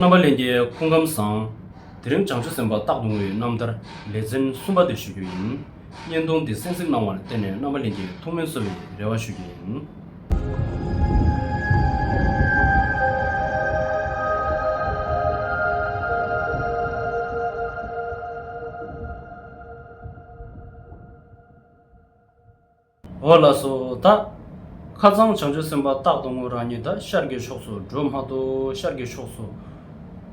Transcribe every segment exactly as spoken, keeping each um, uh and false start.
རྣམ་པ་ལྷན་རྒྱས་སྐུ་ཁམས་བཟང་། དེ་རིང་བྱང་ཆུབ་སེམས་དཔའ་རྟག་ཏུ་ངུ་བའི་རྣམ་ཐར་ལེ་ཚན་གསུམ་པ་དེ་ཞུ་རྒྱུ་ཡིན། བརྙན་ཐུང་འདི་གསན་གཟིགས་གནང་བ་ལ་བརྟེན་ནས་རྣམ་པ་ལྷན་རྒྱས་ཐུགས་སྨོན་གསོ་བའི་རེ་བ་ཞུ་རྒྱུ་ཡིན། འོ་ལགས་སོ། ད་ཁ་སང་བྱང་ཆུབ་སེམས་དཔའ་རྟག་ཏུ་ངུ་རང་ཉིད་ད་ཤར་གྱི་ཕྱོགས་སུ་འགྲོ་མ་གཏོགས། ཤར་གྱི་ཕྱོགས་སུ་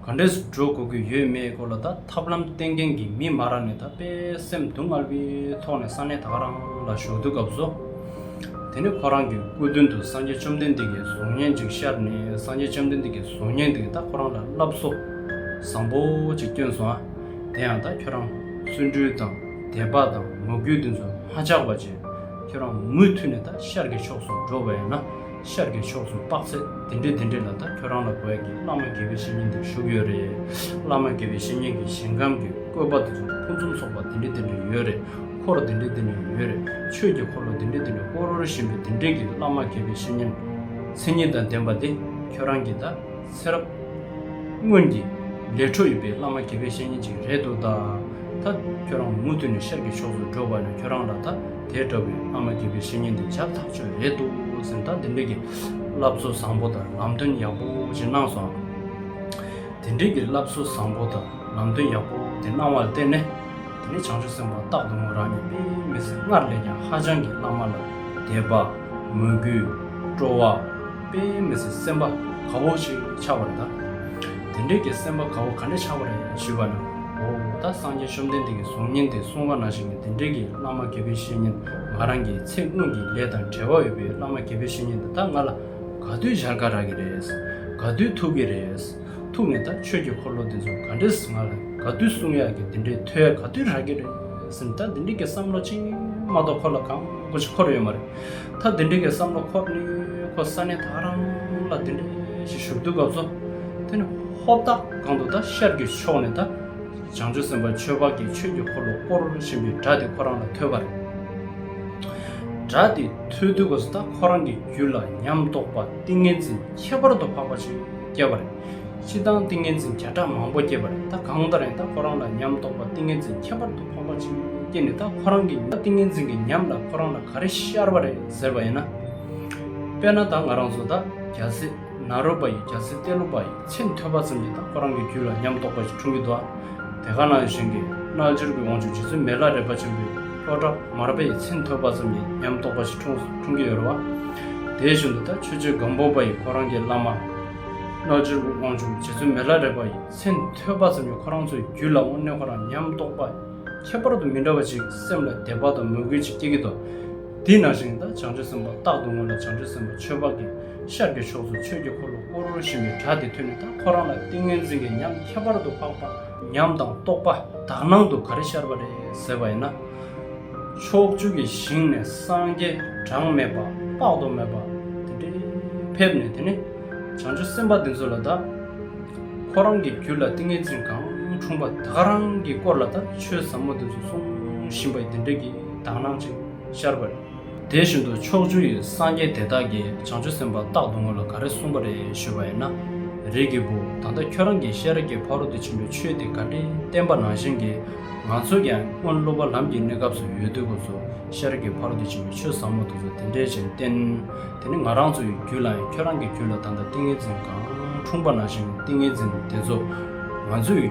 ག་འདྲས་འགྲོ་དགོས་ཀྱི་ཡོད་མེད་སྐོར་ལ་ད་ཐབས་ལམ་བསྟན་མཁན་གྱི་མི་མ་རག་ནས་ད་དཔེ་སེམས་སྡུག་བསྔལ་བའི་ཐོག་ནས་ས་གནས་ད་ག་རང་ལ་བཞུགས་དུས་སྐབས་སུ། དེ་ནས་ཁོ་རང་གི་སྐུ་མདུན་དུ་སངས་རྒྱས་བཅོམ་ལྡན་འདས་ཀྱི་གཟུགས་བརྙན་ཅིག་ཤར་ནས། སངས་རྒྱས་བཅོམ་ལྡན་འདས་ཀྱི་གཟུགས་བརྙན་དེ་གིས་ད་ཁོ་རང་ལ་བསླབ་གསོ་བཟང་པོ་ཅིག་བསྐྱོན་སོང་ཨ། དེ་ཡང་ད་ཁྱོད་རང་བརྩོན་འགྲུས་དང་དད་པ་དང་མོས་གུས་དེ་ཚོ་མ་ཆག་པ་བྱས། ཁྱོད་རང་མུ་མཐུད་ནས་ད་ཤར་གྱི་ཕྱོགས་སུ་འགྲོ་བ་ཡིན་ན། ཤར་གྱི་ཕྱོགས་སུ་དཔག་ཚད་དེ་འདྲས་དེ་འདྲས་ལ་ད་ཁྱོད་རང་ལ་དགོས་ཡ་གི་བླ་མ་དགེ་བའི་བཤེས་གཉེན་དེ་བཞུགས་ཡོད་རེད། བླ་མ་དགེ་བའི་བཤེས་གཉེན་གྱི་ཞིང་ཁམས་ཀྱི་བཀོད་པ་དེ་ཚོ་ཕུན་སུམ་ཚོགས་པ་དེ་འདྲས་དེ་འདྲས་ཡོད་རེད། འཁོར་དེ་འདྲས་དེ་འདྲས་ཡོད་རེད། ཆོས་ཀྱི་འཁོར་ལོ་དེ་འདྲས་དེ་འདྲས་བསྐོར་བཞིན་པའི་དེ་འདྲས་ཀྱི་བླ་མ་དགེ་བའི་བཤེས་གཉེན་མཚན་ཉིད་དང་ལྡན་པ་དེ་ཁྱོད་རང་གི་ད་ཚེ་རབས་སྔོན་གྱི་ལས་འཕྲོ་ཡོད་པའི་བླ་མ་དགེ་བའི་བཤེས་གཉེན་ཅིག་རེད་འདུག་ད། ད་ཁྱོད་རང་མུ་མཐུད་ནས་ཤར་གྱི་ཕྱོགས་སུ་འགྲོ་བ་ནི་ཁྱོད་རང་ལ་ད་དེ་འདྲ་བའི་བླ་མ་དགེ་བའི་བཤེས་གཉེན་དེ་ཆགས་ཐག་ཆོད་རེད་འདུག་ཟེར། ད་དེ་འདྲ་གི་བསླབ་གསོ་བཟང་པོ་དང་ལམ་སྟོན་ཡག་པོ་ཞིག་གནང་སོང་། དེ་འདྲ་གི་བསླབ་གསོ་བཟང་པོ་དང་ལམ་སྟོན་ཡག་པོ་དེ་གནང་བ་ལ་བརྟེན་ནས། དེ་ནས་བྱང་ཆུབ་སེམས་དཔའ་རྟག་ཏུ་ངུ་རང་ཉིད་དཔེ་མི་སྲིད་སྔར་ལས་ཀྱང་ཧ་ཅང་གི་བླ་མ་ལ་དད་པ། མོས་གུས། སྤྲོ་བ། དཔེ་མི་སྲིད་སེམས་པ་དགའ་བོ་ཞིག་ཆགས་པ་རེད་ད། དེ་འདྲའི་གི་སེམས་པ་དགའ་བོ་ག་འདྲ་ཆགས་པ་རེད་ཞུས་པ་ན། འོ་ད་སངས་རྒྱས་བཅོམ་ལྡན་འདས་ཀྱི་གཟུགས་བརྙན་དེ་གསུངས་པ་ནང་བཞིན་གྱི་དེ་འདྲའི་གི་བླ་མ་དགེ་བའི་བཤེས་གཉེན། ང་རང་གི་ཚེ་སྔོན་གྱི་ལས་དང་འབྲེལ་བ་ཡོད་པའི་བླ་མ་དགེ་བའི་བཤེས་གཉེན་དེ་ད་ང་ལ་ག་དུས་མཇལ་ཁ་རག་གི་རེད། ག་དུས་ཐུག་གི་རེད། ཐུག་ནས་ད་ཆོས་ཀྱི་འཁོར་ལོ་འདི་ཚོ་ག་འདྲས་ང་ལ་ག་དུས་གསུང་ཡག་གི་དེ་འདྲའི་ཐོས་ཡག་ག་དུས་རག་གི་རེད་ཟེར་ནས། ད་དེ་འདྲའི་གི་བསམ་བློ་གཅིག་མ་གཏོགས་ཁོ་ལ་གང་གོ་ཞིག་འཁོར་ཡོད་མ་རེད། ད་དེ་འདྲའི་གི་བསམ་བློ་འཁོར་ནས་ཁོ་ས་གནས་ད་ག་རང་ལ་དེ་འདྲའི་ཞིག་བཞུགས་དུས་སྐབས་སུ། དེ་ནས་ཧོབ་ཏ་གང་དུ་ད་ཤར་གྱི་ཕྱོགས་ནས་ད་བྱང་ཆུབ་སེམས་དཔའ་ཆོས་འཕགས་ཀྱིས་ཆོས་ཀྱི་འཁོར་ལོ་བསྐོར་བཞིན་པའི་སྒྲ་དེ་ཁོ་རང་ལ་ཐོས་པ་རེད། སྒྲ་དེ་ཐོས་དུས་སྐབས་སུ་ད་ཁོ་རང་གི་རྒྱུད་ལ་ཉམས་རྟོགས་པ་ཏིང་ངེ་འཛིན་ཁྱད་པར་དུ་འཕགས་པ་ཞིག་སྐྱེས་པ་རེད། སྤྱིར་བཏང་ཏིང་ངེ་འཛིན་བརྒྱ་ཕྲག་མང་པོ་སྐྱེས་པ་རེད། ད་གང་ལྟར་ཡང་ད་ཁོ་རང་ལ་ཉམས་རྟོགས་པ་ཏིང་ངེ་འཛིན་ཁྱད་པར་དུ་འཕགས་པ་ཞིག་སྐྱེས་ནས། ད་ཁོ་རང་གི་ཏིང་ངེ་འཛིན་གྱི་ཉམས་ལ་ཁོ་རང་ལ་ག་རེ་ཤར་བ་རེད་ཟེར་བ་ཡིན་ན། དཔེར་ན་ད་ང་རང་ཚོ་ད་རྒྱལ་སྲས་ནཱ་རོ་པ་ཡི། རྒྱལ་སྲས་ཏེ་ལོ་པ་ཡི་མཚན་ཐོས་པ་ཙམ་གྱིས་ད་ཁོ་རང་གི་རྒྱུད་ལ་ཉམས་རྟོགས་པ་ཞིག་འཁྲུངས་ཀྱི་འདུག་ཨ། དེ་ག་ནང་བཞིན་གྱི་རྣལ་འབྱོར་གྱི་དབང་ཕྱུག་རྗེ་བཙུན་མི་ལ་རས་པ་ཆེན་པོའི་སློབ་གྲྭ་མར་པ་ཡི་མཚན་ཐོས་པ་ཙམ་གྱིས་ཉམས་རྟོགས་པ་ཞིག་འཁྲུངས་འཁྲུངས་ཀྱི་ཡོད་རེད་བ། དེ་བཞིན་དུ་ད་ཆོས་རྗེ་སྒམ་པོ་པ་ཡི་ཁོ་རང་གི་བླ་མ་རྣལ་འབྱོར་གྱི་དབང་ཕྱུག་རྗེ་བཙུན་མི་ལ་རས་པ་ཡི་མཚན་ཐོས་པ་ཙམ་གྱིས་ཁོ་རང་ཚོའི་རྒྱུད་ལ་དངོས་གནས་ཁོ་རང་ཉམས་རྟོགས་པ་ཁྱད་པར་དུ་མི་འདྲ་བ་ཞིག་སེམས་ལ་དད་པ་དང་མོས་གུས་ཅིག་སྐྱེ་གི་འདུག་དེ་ནང་བཞིན་ད་བྱང་ཆུབ་སེམས་དཔའ་རྟག་ཏུ་ངུ་ལ་བྱང་ཆུབ་སེམས་དཔའ་ཆོས་འཕགས་ཀྱིས་ཤར་གྱི་ཕྱོགས་སུ་ཆོས་ཀྱི་འཁོར་ལོ་བསྐོར་བཞིན་པའི་སྒྲ་དེ་ཐོས་ནས། ད་ཁོ་རང་ལ་ཏིང་ངེ་འཛིན་གྱི་ཉམས་ཁྱད་པར་དུ་འཕགས་པ། ཉམས་དང་རྟོགས་པ་དག་སྣང་དུ་ག་རེ་ཤར་བ་རེད་ཟེར་བ་ཡིན་ན། ཕྱོགས་བཅུ་གི་ཞིང་ནས་སངས་རྒྱས་གྲངས་མེད་པ་དཔག་ཏུ་མེད་པ་དེ་འདྲའི་ཕེབས་ནས། དེ་ནས་བྱང་ཆུབ་སེམས་དཔའ་དེ་ཚོ་ལ་ད་ཁོ་རང་གི་རྒྱུད་ལ་ཏིང་ངེ་འཛིན་གང་འཁྲུངས་པ་ད་ག་རང་གི་སྐོར་ལ་ད་ཆོས་ཟབ་མོ་དེ་ཚོ་གསུང་བཞིན་པ་དེ་འདྲ་གི་དག་སྣང་ཅིག་ཤར་བ་རེད། དེ་བཞིན་དུ་ཕྱོགས་བཅུ་ཡི་སངས་རྒྱས་དེ་དག་གིས་བྱང་ཆུབ་སེམས་དཔའ་རྟག་ཏུ་ངུ་ལ་ག་རེ་གསུངས་པ་རེད་ཞུས་པ་ཡིན་ན། རིགས་ཀྱི་བུ། ད་ལྟ་ཁྱོད་རང་གིས་ཤེས་རབ་ཀྱི་ཕ་རོལ་ཏུ་ཕྱིན་པའི་ཆོས་དེ་ག་འདྲའི་བསྟན་པ་ནང་བཞིན་གྱིས། ང་ཚོ་ཀྱང་སྔོན་སློབ་པ་ལམ་གྱི་གནས་སྐབས་སུ་ཡོད་དུས་སྐབས་སུ་ཤེས་རབ་ཀྱི་ཕ་རོལ་ཏུ་ཕྱིན་པའི་ཆོས་ཟབ་མོ་དེ་ཚོ་དེ་འདྲའི་ཅིག་བསྟན། དེ་ནི་ང་རང་ཚོའི་རྒྱུད་ལ་ཡང་ཁྱོད་རང་གི་རྒྱུད་ལ་ད་ལྟ་ཏིང་ངེ་འཛིན་གང་འཁྲུངས་པ་ནང་བཞིན། ཏིང་ངེ་འཛིན་དེ་ཚོ་ང་ཚོའི་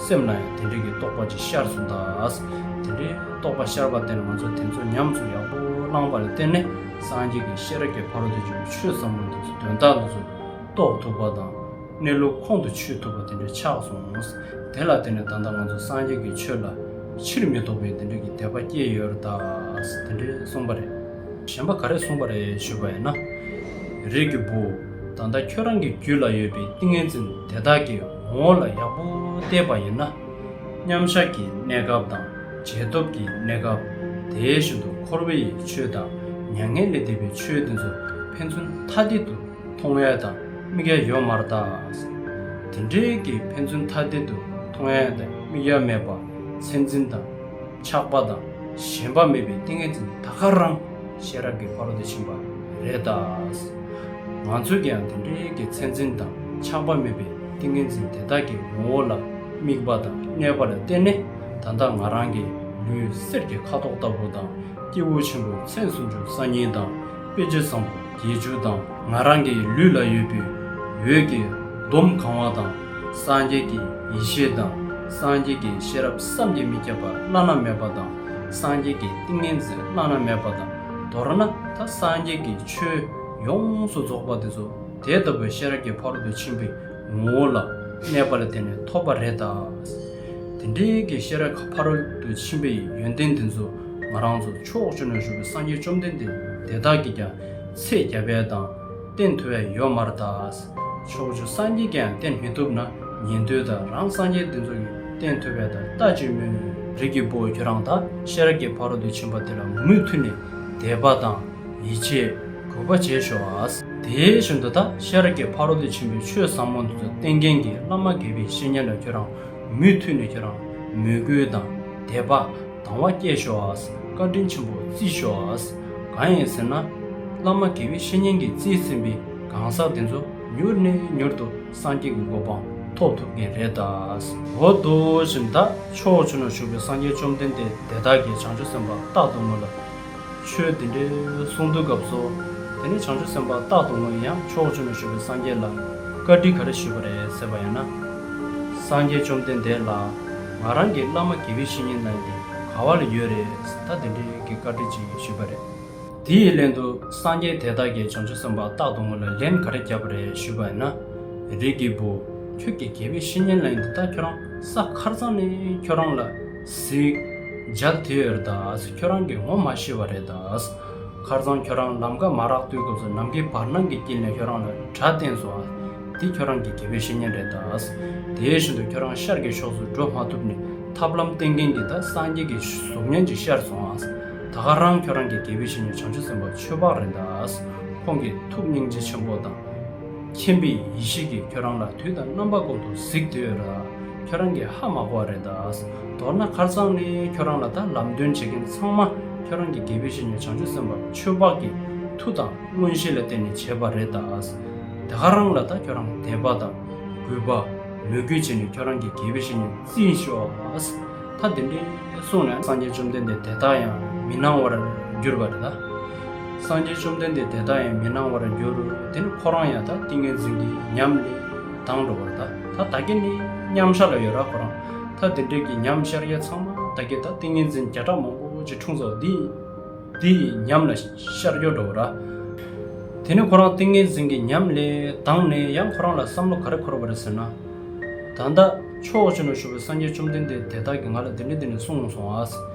སེམས་ལ་ཡང་དེ་འདྲའི་གི་རྟོགས་པ་ཅིག་ཤར་སོང་ད། དེ་འདྲའི་རྟོགས་པ་ཤར་བ་དེ་ནི་ང་ཚོ་དེ་ཚོ་ཉམས་སུ་ཡག་པོ་བླངས་པ་ལ་བརྟེན་ནས། སངས་རྒྱས་ཀྱི་ཤེས་རབ་ཀྱི་ཕ་རོལ་ཏུ་ཕྱིན་པའི་ཆོས་ཟབ་མོ་དེ་ཚོ་དོན་དག་དེ་ཚོ་རྟོགས་ཐུབ་པ་དང་། གནས་ལུགས་ཁོང་དུ་ཆུད་ཐུབ་པ་དེ་འདྲ་ཆགས་སོང་། དེ་ལ་བརྟེན་ནས་ད་ལྟ་ང་ཚོ་སངས་རྒྱས་ཀྱི་ཆོས་ལ་ཕྱིར་མི་ལྡོག་པའི་དེ་འདྲ་གི་དད་པ་སྐྱེས་ཡོད་རེད་ད། དེ་འདྲ་གསུངས་པ་རེད། གཞན་པ་ག་རེ་གསུངས་པ་རེད་ཞུས་པ་ཡིན་ན། རིགས་ཀྱི་བུ། ད་ལྟ་ཁྱོད་རང་གི་རྒྱུད་ལ་ཡོད་པའི་ཏིང་ངེ་འཛིན་དེ་དག་གི་ངོ་བོ་ལ་ཡག་པོ་བལྟས་པ་ཡིན་ན། མཉམ་བཞག་གི་གནས་སྐབས་དང་རྗེས་ཐོབ་ཀྱི་གནས་སྐབས། དེ་བཞིན་དུ་འཁོར་བའི་ཆོས་དང་མྱ་ངན་ལས་འདས་པའི་ཆོས་དེ་ཚོ་ཕན་ཚུན་ཐ་དད་དུ་མཐོང་ཡ་དང་དམིགས་ཡ་ཡོད་མ་རེད་ད། དེ་འདྲའི་གི་ཕན་ཚུན་ཐ་དད་དུ་མཐོང་ཡ་དང་དམིགས་ཡ་མེད་པ། མཚན་འཛིན་དང་ཆགས་པ་དང་ཞེན་པ་མེད་པའི་ཏིང་ངེ་འཛིན་ད་ག་རང་ཤེས་རབ་ཀྱི་ཕ་རོལ་ཏུ་ཕྱིན་པ་རེད་ད། ང་ཚོས་ཀྱང་དེ་འདྲའི་གི་མཚན་འཛིན་དང་ཆགས་པ་མེད་པའི་ ཏིང་ངེ་འཛིན་དེ་དག་གི་ངོ་བོ་ལ་དམིགས་པ་དང་གནས་པ་ལ་བརྟེན་ནས། ད་ལྟ་ང་རང་གི་ལུས་གསེར་གྱི་ཁ་དོག་ལྟ་བུ་དང་། སྐྱེས་བུ་ཆེན་པོ་མཚན་སུམ་ཅུ་རྩ་གཉིས་དང་། དཔེ་བྱད་བཟང་པོ་བརྒྱད་ཅུ་དང་། ང་རང་གི་ལུས་ལ་ཡོད་པའི་འོད་ཀྱི་འདོམ་གང་བ་དང་། སངས་རྒྱས་ཀྱི་ཡེ་ཤེས་དང་། སངས་རྒྱས་ཀྱི་ཤེས་རབ་བསམ་གྱིས་མི་ཁྱབ་པ་བླ་ན་མེད་པ་དང་། སངས་རྒྱས་ཀྱི་ཏིང་ངེ་འཛིན་བླ་ན་མེད་པ་དང་། མདོར་ན་ད་སངས་རྒྱས་ཀྱི་ཆོས་ཡོངས་སུ་རྫོགས་པ་དེ་ཚོ། དེ་ལྟ་བུའི་ཤེས་རབ་ཀྱི་ཕ་རོལ་ཏུ་ཕྱིན་པའི་ངོ་བོ་ལ་གནས་པ་ལ་བརྟེན་ནས་ཐོབ་པ་རེད་ད། དེ་འདྲའི་གི་ཤེས་རབ་ཕ་རོལ་ཏུ་ཕྱིན་པའི་ཡོན་ཏན་དེ་ཚོ་ང་རང་ཚོ་ཕྱོགས་བཅུ་ན་བཞུགས་པའི་སངས་རྒྱས་བཅོམ་ལྡན་འདས་དེ་དག་གིས་ཀྱང་ཚད་བརྒྱབ་པ་དང་བསྟན་ཐུབ་པ་ཡོད་མ་རེད་ད། ཕྱོགས་བཅུ་སངས་རྒྱས་ཀྱིས་ཀྱང་བསྟན་མི་ཐུབ་ན། ཉན་ཐོས་དང་རང་སངས་རྒྱས་དེ་ཚོ་གིས་བསྟན་ཐུབ་པ་དང་ལྟ་ཅི་སྨོས། རིགས་ཀྱི་བུ་ཁྱོད་རང་ད་ཤེས་རབ་ཀྱི་ཕ་རོལ་ཏུ་ཕྱིན་པ་དེ་ལ་མུ་མཐུད་ནས་དད་པ་དང་། ཡིད་ཆེས་གུས་པ་བྱེད་ཤོག་ཨ། དེ་བཞིན་དུ་ད་ཤེས་རབ་ཀྱི་ཕ་རོལ་ཏུ་ཕྱིན་པའི་ཆོས་ཟབ་མོ་འདི་ཚོ་བསྟན་མཁན་གྱི་བླ་མ་དགེ་བའི་བཤེས་གཉེན་ལ་ཁྱོད་རང་མུ་མཐུད་ནས་ཁྱོད་རང་མོས་གུས་དང་དད་པ་དང་བ་བསྐྱེད་ཤོག་ཨ། བཀའ་དྲིན་ཆེན་པོ་བརྩི་ཤོག་ཨ། གང་ཡིན་ཟེར་ན། བླ་མ་དགེ་བའི་བཤེས་གཉེན་གྱིས་བརྩིས་ཟིན་པའི་གང་ཟག་དེ་ཚོ་མྱུར་ནས་མྱུར་དུ་སངས་རྒྱས་ཀྱི་གོ་འཕང་ཐོབ་ཐུབ་མཁན་རེད་ད། འོ་དེ་བཞིན་ད་ཕྱོགས་བཅུ་ན་བཞུགས་པའི་སངས་རྒྱས་བཅོམ་ལྡན་འདས་དེ་དག་གིས་བྱང་ཆུབ་སེམས་དཔའ་རྟག་ཏུ་ངུ་ལ། ཆོས་འདི་འདྲའི་གསུང་དུས་སྐབས་སུ། དེ་ནས་བྱང་ཆུབ་སེམས་དཔའ་རྟག་ཏུ་ངུས་ཡང་ཕྱོགས་བཅུ་ན་བཞུགས་པའི་སངས་རྒྱས་ལ་བཀའ་དྲིན་ག་རེ་ཞུས་པ་རེད་ཟེར་བ་ཡིན་ན། སངས་རྒྱས་བཅོམ་ལྡན་འདས་ལ་ང་རང་གི་བླ་མ་དགེ་བའི་བཤེས་གཉེན་ལ་ཡིན་ཏེ་ག་བ་ལ་ཡོད་རེད་ཟེར། ད་དེ་འདྲའི་གི་བཀའ་དྲིན་ཅིག་ཞུས་པ་རེད། དེའི་ལན་དུ་སངས་རྒྱས་དེ་དག་གིས་བྱང་ཆུབ་སེམས་དཔའ་རྟག་ཏུ་ངུ་ལ་ལན་ག་རེ་བརྒྱབ་པ་རེད་ཞུས་པ་ཡིན་ན། རིགས་ཀྱི་བུ། ཁྱོད་ཀྱི་དགེ་བའི་བཤེས་གཉེན་ལ་ཡིན་ཏེ་ད་ཁྱོད་རང་ས་ཁ་རྩང་ནས་ཁྱོད་རང་ལ་གཟིགས་མཇལ་དེ་ཡོད་རེད་ད། ཁྱོད་རང་གིས་ངོ་མ་ཤེས་པ་རེད་ད། ཁ་རྩང་ཁྱོད་རང་ལམ་ཁ་མ་རག་དུས་སྐབས་སུ་ནམ་མཁའི་བར་སྣང་གི་དཀྱིལ་ནས་ཁྱོད་རང་ལ་སྒྲ་བསྟན་སོང་ཨ། འདི་ཁྱོད་རང་གི་དགེ་བའི་བཤེས་གཉེན་རེད་ད། དེ་བཞིན་དུ་ཁྱོད་རང་ཤར་གྱི་ཕྱོགས་སུ་འགྲོ་མ་ཐུབ་ནས་ཐབས་ལམ་བསྟན་མཁན་གྱི་ད་སངས་རྒྱས་ཀྱི་གཟུགས་བརྙན་ཅིག་ཤར་སོང་ཨ། ད་ག་རང་ཁྱོད་རང་གི་དགེ་བའི་བཤེས་གཉེན་བྱང་ཆུབ་སེམས་དཔའ་ཆོས་འཕགས་རེད་ད། ཁོང་གི་ཐུགས་སྙིང་རྗེ་ཆེན་པོ་དང་། མཁྱེན་པའི་ཡེ་ཤེས་ཀྱིས་ཁྱོད་རང་ལ་དུས་དང་རྣམ་པ་ཀུན་ཏུ་གཟིགས་བསྡད་ཡོད་ར། ཁྱོད་རང་གིས་ཧ་མ་གོ་བ་རེད་ད། མདོར་ན་ཁ་རྩང་ནས་ཁྱོད་རང་ལ་ད་ལམ་སྟོན་བྱེད་མཁན་ཚང་མ་ཁྱོད་རང་གི་དགེ་བའི་བཤེས་གཉེན་བྱང་ཆུབ་སེམས་དཔའ་ཆོས་འཕགས་ཀྱི་མཐུ་དང་མངོན་ཤེས་ལ་བརྟེན་ནས་བྱས་པ་རེད་ད། དེ་ག་རང་ལ་ད་ཁྱོད་རང་དད་པ་དང་གུས་པ་མོས་གུས་བྱས་ནས་ཁྱོད་རང་གི་དགེ་བའི་བཤེས་གཉེན་བརྩི་ཤོག་ཨ། ད་དེ་འདྲའི་གསུངས་ནས་སངས་རྒྱས་བཅོམ་ལྡན་འདས་དེ་དག་ཡང་མི་སྣང་བར་གྱུར་པ་རེད་ད། སངས་རྒྱས་བཅོམ་ལྡན་འདས་དེ་དག་ཡང་མི་སྣང་བར་གྱུར། དེ་ནི་ཁོ་རང་ཡང་ད་ཏིང་ངེ་འཛིན་གྱི་ཉམས་ལས་དྭངས་འགྲོ་བར་ད། ད་ད་གིན་ནི་མཉམ་བཞག་ལ་ཡོད་ར་ཁོ་རང་། ད་དེ་འདྲའི་གི་ཉམས་ཤར་ཡ་ཚང་མ་ད་གིན་ད་ཏིང་ངེ་འཛིན་བརྒྱ་ཕྲག་མང་པོ་ཅིག་འཁྲུངས་ཚར་འདི། དེ་ཡི་ཉམས་ལ་ཤར་འགྱོ་འགྲོ་བ་ར། དེ་ནས་ཁོ་རང་ཏིང་ངེ་འཛིན་གྱི་ཉམས་ལས་དྭངས་ནས་ཡང་ཁོ་རང་ལ་བསམ་བློ་ག་རེ་འཁོར་བ་རེད་ཟེར་ན། ད་ལྟ་ཕྱོགས་བཅུ་ན་བཞུགས་པའི་སངས་རྒྱས་བཅོམ་ལྡན་འདས་དེ་དག་གིས་ང་ལ་དེ་འདྲ་དེ་འདྲ་གསུངས་སོང་ཨ།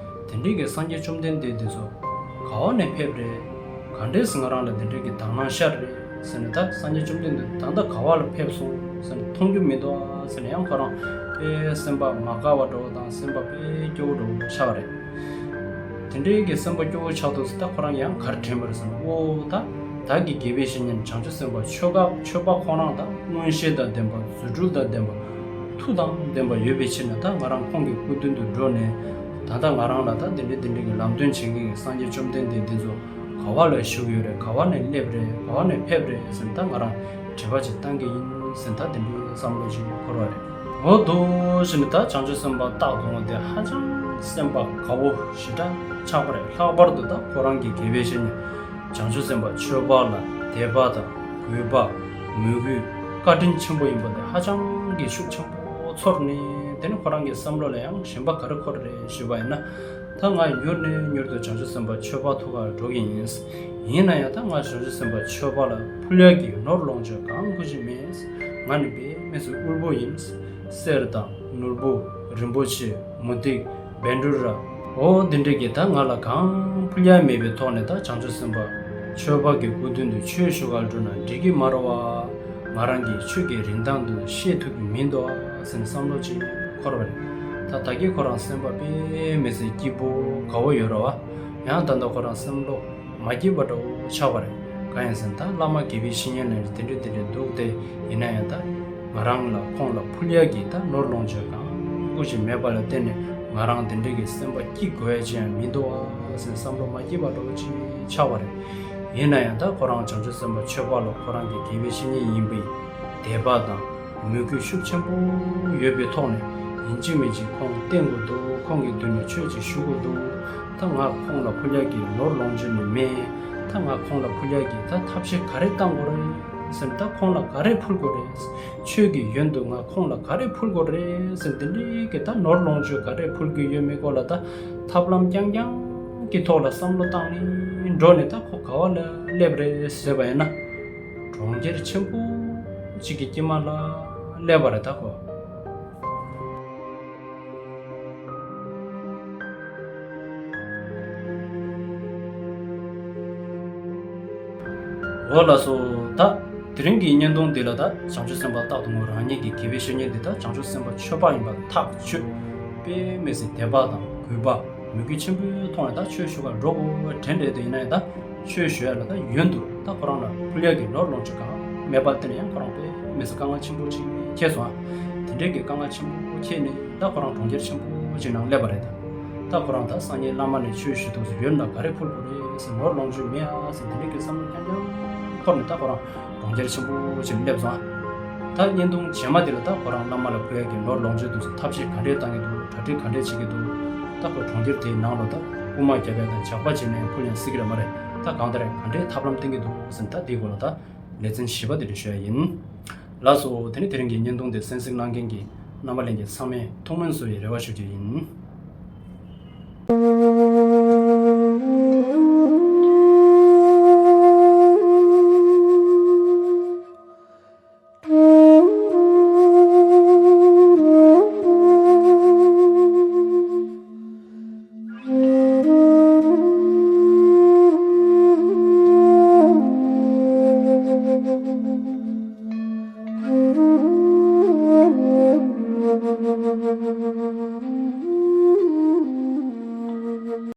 དེ་འདྲའི་གི་སངས་རྒྱས་བཅོམ་ལྡན་འདས་དེ་ཚོ་ག་བ་ནས་ཕེབས་རེད། ག་འདྲས་སེ་ང་རང་ལ་དེ་འདྲའི་གི་དག་སྣང་ཤར་རེད་ཟེར་ནས། ད་སངས་རྒྱས་བཅོམ་ལྡན་འདས་ད་ལྟ་ག་བ་ལ་ཕེབས་སོང་ཟེར་ནས་མཐོང་རྒྱུ་མི་འདུག་ཨ་ཟེར་ནས་ཡང་ཁོ་རང་དཔེ་སེམས་པ་མ་དགའ་བ་འདྲ་བོ་དང་སེམས་པ་དཔེ་སྐྱོ་བོ་འདྲ་བོ་ཆགས་རེད། དེ་འདྲའི་གི་སེམས་པ་སྐྱོ་བོ་ཆགས་འདུག་ཟེར། ད་ཁོ་རང་ཡང་ག་རེ་དྲན་པ་རེད་ཟེར་ན། ཨོ་ད་བདག་གི་དགེ་བའི་བཤེས་གཉེན་བྱང་ཆུབ་སེམས་དཔའ་ཆོས་འཕགས་ཆོས་འཕགས་ཁོང་རང་ད་མངོན་ཤེས་དང་ལྡན་པ་རྫུ་འཕྲུལ་དང་ལྡན་པ་མཐུ་དང་ལྡན་པ་ཡོད་པའི་ཕྱིར་ན། ད་ང་རང་ཁོང་གི་སྐུ་མདུན་དུ་འགྲོ་ནས་ད་ལྟ་ང་རང་ལ་ད་དེ་འདྲའི་དེ་འདྲའི་གི་ལམ་སྟོན་བྱེད་མཁན་གྱི་སངས་རྒྱས་བཅོམ་ལྡན་འདས་འདི་ཚོ་ག་བ་ལ་བཞུགས་ཡོད་རེད། ག་བ་ནས་སླེབས་རེད། ག་བ་ནས་ཕེབས་རེད་ཟེར་ན། ད་ང་རང་དྲི་བ་ཅིག་བཏང་གི་ཡིན་ཟེར་ན། ད་དེ་འདྲའི་བསམ་བློ་ཅིག་འཁོར་བ་རེད། འོ་དེ་བཞིན་ད་བྱང་ཆུབ་སེམས་དཔའ་རྟག་ཏུ་ངུ་དེ་ཧ་ཅང་སེམས་པ་དགའ་བོ་ཞེ་དྲག་ཆགས་པ་རེད། ལྷག་པར་དུ་ད་ཁོ་རང་གི་དགེ་བའི་བཤེས་གཉེན་བྱང་ཆུབ་སེམས་དཔའ་ཆོས་འཕགས་ལ་དད་པ་དང་གུས་པ་མོས་གུས་བཀའ་དྲིན་ཆེན་པོ་ཡིན་པ་དེ་ཧ་ཅང་གི་ཤུགས་ཆེན་པོ་ཚོར་ནས། དེ་ནི་ཁོ་རང་གི་བསམ་བློ་ལ་ཡང་ཞེན་པ་ག་རེ་འཁོར་རེད་ཞུས་པ་ཡིན་ན། ད་ང་མྱུར་ནས་མྱུར་དུ་བྱང་ཆུབ་སེམས་དཔའ་ཆོས་འཕགས་ཐུག་གར་འགྲོ་གི་ཡིན། ཡིན་ན་ཡང་ད་ང་བྱང་ཆུབ་སེམས་དཔའ་ཆོས་འཕགས་ལ་ཕུལ་ཡག་གི་ནོར་ལོངས་སྤྱོད་གང་དགོས་ཀྱི་མེད། ང་ནི་དཔེ་མི་སྲིད་དབུལ་པོ་ཡིན། གསེར་དང་ནོར་བུ་རིན་པོ་ཆེ་མུ་ཏིག་བཻ་ཌཱུརྱ། འོ་འདི་འདྲ་གི་ད་ང་ལ་གང་ཕུལ་ཡག་མེད་པའི་ཐོག་ནས། ད་བྱང་ཆུབ་སེམས་དཔའ་ཆོས་འཕགས་ཀྱི་སྐུ་མདུན་དུ་ཆོས་ཞུ་གར་འགྲོ་ན་འགྲིག་གི་མ་རེད་བ། ང་རང་གིས་ཆོས་ཀྱི་རིན་ཐང་དེ་ཤེས་ཐུབ་ཀྱི་མི་འདུག་ཟེར་ནས་བསམ་བློ་ཅིག་འཁོར་བ་རེད། ད་ད་གིན་ཁོ་རང་སེམས་པ་དཔེ་མི་སྲིད་སྐྱིད་པོ་དགའ་བོ་ཡོད་རེད་བ། ཡང་ད་ལྟ་ཁོ་རང་སེམས་བློ་མ་སྐྱིད་པ་འདྲ་བོ་ཆགས་པ་རེད། གང་ཡིན་ཟེར་ན་ད་བླ་མ་དགེ་བའི་བཤེས་གཉེན་ལ་དེ་འདྲ་དེ་འདྲ་འདུག་སྟེ། ཡིན་ན་ཡང་ད་ང་རང་ལ་ཁོང་ལ་ཕུལ་ཡག་གི་ད་ནོར་ལོངས་སྤྱོད་གང་དགོས་ཅིག་མེད་པ་ལ་བརྟེན་ནས། ང་རང་དེ་འདྲ་གི་སེམས་པ་སྐྱིད་དགོས་ཡག་ཅིག་ཡང་མི་འདུག་ཨ་ཟེར་བསམ་བློ་མ་སྐྱིད་པ་འདྲ་བོ་ཅིག་ཆགས་པ་རེད། ཡིན་ན་ཡང་ད་ཁོ་རང་བྱང་ཆུབ་སེམས་དཔའ་ཆོས་འཕགས་ལ་ཁོ་རང་གི་དགེ་བའི་བཤེས་གཉེན་ཡིན་པའི་དད་པ་དང་ མོས་གུས་ཤུགས་ཆེན་པོ་ཡོད་པའི་ཐོག་ནས་ཡིན་གཅིག་མིན་གཅིག་ཁོང་བསྟེན་དགོས་འདུག་ཁོང་གི་མདུན་ནས་ཆོས་ཅིག་ཞུ་དགོས་འདུག་ད་ང་ཁོང་ལ་ཕུལ་ཡག་གི་ནོར་ལོངས་སྤྱོད་ནི་མེད། ད་ང་ཁོང་ལ་ཕུལ་ཡག་གི་ད་ཐབས་ཤེས་ག་རེ་བཏང་དགོས་རེད་ཟེར། ད་ཁོང་ལ་ག་རེ་ཕུལ་དགོས་རེད། ཆོས་ཀྱི་ཡོན་དུ་ང་ཁོང་ལ་ག་རེ་ཕུལ་དགོས་རེད་ཟེར། འདི་འདྲའི་གི་ད་ནོར་ལོངས་སྤྱོད་ག་རེ་ཕུལ་གི་ཡོད་མེད་སྐོར་ལ་ད་ཐབས་ལམ་རྐྱང་རྐྱང་གི་ཐོག་ལ་བསམ་བློ་བཏང་ནས་འགྲོ་ནས། ད་ཁོ་ག་བ་ལ་སླེབས་རེད་ཟེར་བ་ཡིན་ན། གྲོང་ཁྱེར་ཆེན་པོ་གཅིག་གི་དཀྱིལ་མ་ལ་སླེབས་པ་རེད་ད་ཁོ། འོ་ལགས་སོ། ད་དེ་རིང་གི་བརྙན་ཐུང་འདི་ལ་ད་བྱང་ཆུབ་སེམས་དཔའ་རྟག་ཏུ་ངུ་རང་ཉིད་ཀྱི་དགེ་བའི་བཤེས་གཉེན་འདི་ད་བྱང་ཆུབ་སེམས་དཔའ་ཆོས་པ་ཡིན་པ་ཐག་ཆོད། དཔེ་མི་སྲིད་དད་པ་དང་གུས་པ་མོས་གུས་ཆེན་པོའི་ཐོག་ནས་ད་ཆོས་ཞུ་གར་འགྲོ་དགོས་དྲན་བསྡད་དེ་ཡིན་ན་ཡང་ད། ཆོས་ཞུ་ཡ་ལ་ད་ཡོན་དུ་ད་ཁོ་རང་ལ་ཕུལ་ཡ་གི་ནོར་ལོངས་སྤྱོད་གང་མེད་པ་དེ་ནས་ཡང་ཁོ་རང་དཔེ་མི་སྲིད་དཀའ་ངལ་ཆེན་པོ་ཅིག་འཁྱེར་སོང་ཨ། དེ་འདྲའི་གི་དཀའ་ངལ་ཆེན་པོ་འཁྱེར་ནས་ད་ཁོ་རང་གྲོང་ཁྱེར་ཆེན་པོ་ཅིག་ནང་སླེབས་པ་རེད་ད། ད་ཁོ་རང་ད་སངས་རྒྱས་བླ་མ་ནས་ཆོས་ཞུ་དུས་སུ་ཡོན་ལ་ག་རེ་ཕུལ་དགོས་རེད་ཟེར། ནོར་ལོངས་སྤྱོད་མེད་ཨ་ཟེར། དེ་འདྲའི་གི་བསམ་བློ་རྐྱང་རྐྱང་འཁོར་ནས་ད་ཁོ་རང་གྲོང་ཁྱེར་ཆེན་པོ་ཅིག་སླེབས་སོང་ཨ། ད་བརྙན་ཐུང་རྗེས་མ་དེ་ལ་ད་ཁོ་རང་བླ་མ་ལ་ཕུལ་ཡ་གི་ནོར་ལོངས་སྤྱོད་དུས་སུ་ཐབས་ཤེས་ག་འདྲས་བཏང་གི་འདུག་གྲ་སྒྲིག་ག་འདྲས་བྱེད་ཀྱི་འདུག་ད་ཁོ་གྲོང་ཁྱེར་དེའི་ནང་ལ་ད་རྐུ་མ་རྒྱབ་ཡ་དང་ཇག་པ་བྱས་ནས་ཕུལ་ཡང་སྲིད་ཀྱི་རེད་མ་རེད། ད་གང་ལྟར་ག་འདྲའི་ཐབས་ལམ་བསྟེན་གྱི་འདུག་ཟེར། ད་དེའི་སྐོར་ལ་ད་ལེ་ཚན་བཞི་པ་དེ་འདྲ་ཞུ་ཡ་ཡིན། ལགས་སོ། དེ་ནི་དེ་རིང་གི་བརྙན་ཐུང་དེ་གསན་གཟིགས་གནང་མཁན་གྱི་རྣམ་པ་ལྷན་རྒྱས་ཚང་མས་ཐུགས་སྨོན་གསོ་བའི་རེ་བ་ཞུ་རྒྱུ་ཡིན།